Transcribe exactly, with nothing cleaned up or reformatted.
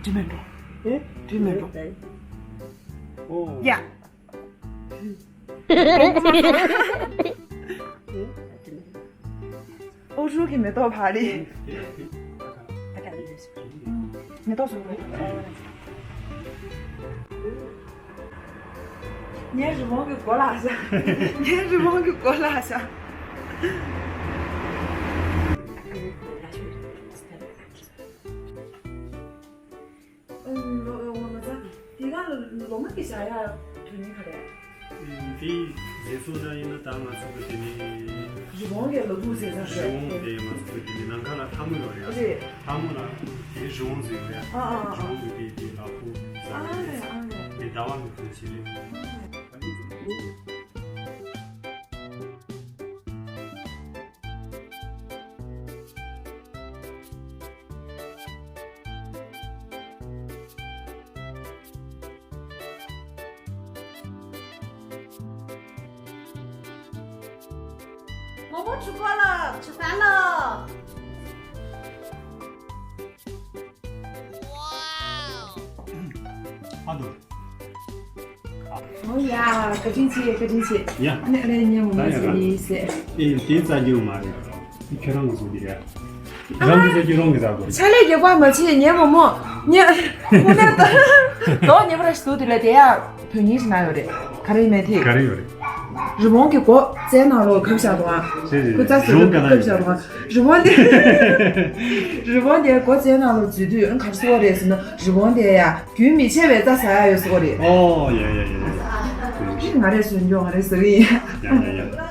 དྲི་མེད་འགྲོ། ཨེ། དྲི་མེད་འགྲོ། ཨོ། ཡ། ཨོ་ཧྲུལ་གྱི་མེ་ཏོག་ཕ་རི། མེ་ཏོག་བཟོ་རེད། ངའི་རི་བོང་གི་མགོ་ལ་ཤ། ངའི་རི་བོང་གི་མགོ་ལ་ཤ། ཨུམ། ལོ་ལོ་ངོ་མ་ཚ། དེ་ག་ལོ་མ་གི་བྱ་ཡག་དོན་སྙིང་ག་རེ། ཨུམ། དེ་རྗེས་སུ་ན་ཡིན་ན་ད་ང་ཚོ་གི་དེ་ནི། རི་བོང་གི་ལོ་ཕུག་ཟེར་ས་རེད། རི་བོང་དེ་ང་ཚོ་གི་དེ་ནི་ནམ་མཁའ་ལ་ལྷ་མོ་ཡོད་རེད། རེད། ལྷ་མོ་ལ་དེ་རི་བོང་ཟེར་རེད། ཨ་ཨ་ཨ། རི་བོང་གི་དེ་དེ་ལ་ཕུག་ཟེར་རེད། ཨ་རེད། ཨ་རེད། དེ་ཟླ་བ་གི་ཕུག་ཟེར་རེད། རྨོ་མོ་ཕྲུ་གུ་ལ་ཕྱི་ས་ལ། ཨ་དོ། ཨོ་ཡ། བཀའ་དྲིན་ཆེ། བཀའ་དྲིན་ཆེ། ཡ། ཨ་ནི་ཨ་ལས་ཉན་མོ་མ་ཟེར་ཡིན་ཟེར། ཨེ་དེ་རྩ་རྒྱུ་མ་རེད། ཁྱེད་རང་གི་བཟོ་གི་རེད། རང་གི་བཟོ་གི་རང་གི་བཟོ་གི་རེད། ཆ་ལས་རྒྱག་པ་མ་བྱེད། ཉན་མོ་མོ། ཉན། ཁོ་ནས་ད་དོག་ཉེ་བར་ཞིག་འདུག་དེ་ལ་དེ་ཡ། དོན་སྙིང་ཞིག་ན་ཡོད་རེད། ག་རེ་ཡིན་མེད་དེ། ག་རེ་ཡོད་རེད། རི་བོང་གི་མགོ་རྩའི་ནང་ལོགས་ཁབ་བཞག་འདུག་ཨ། རེད་རེད། ཁོ་རྩ་ཟེར་རི་བོང་ག་ན་ཁབ་བཞག་འདུག་ཨ། རི་བོང་དེ། རི་བོང་དེ་མགོ་རྩའི་ནང་ལོགས་འཛུལ་དུས་ཨང་གར་སོ་རེད་ཟེར་ན་རི་བོང་དེ་ཡ་རྒྱུན་མི་ཆད་པའི་རྩྭ་ཟ་ཡ་ཡོད་སོ་རེད། ཨོ་ཡ་ཡ་ཡ་ཡ། ང་རེ་སོན་འཇོག་ང་རེ་ཟེར་གི་ཡིན། ཡ་ཡ་ཡ།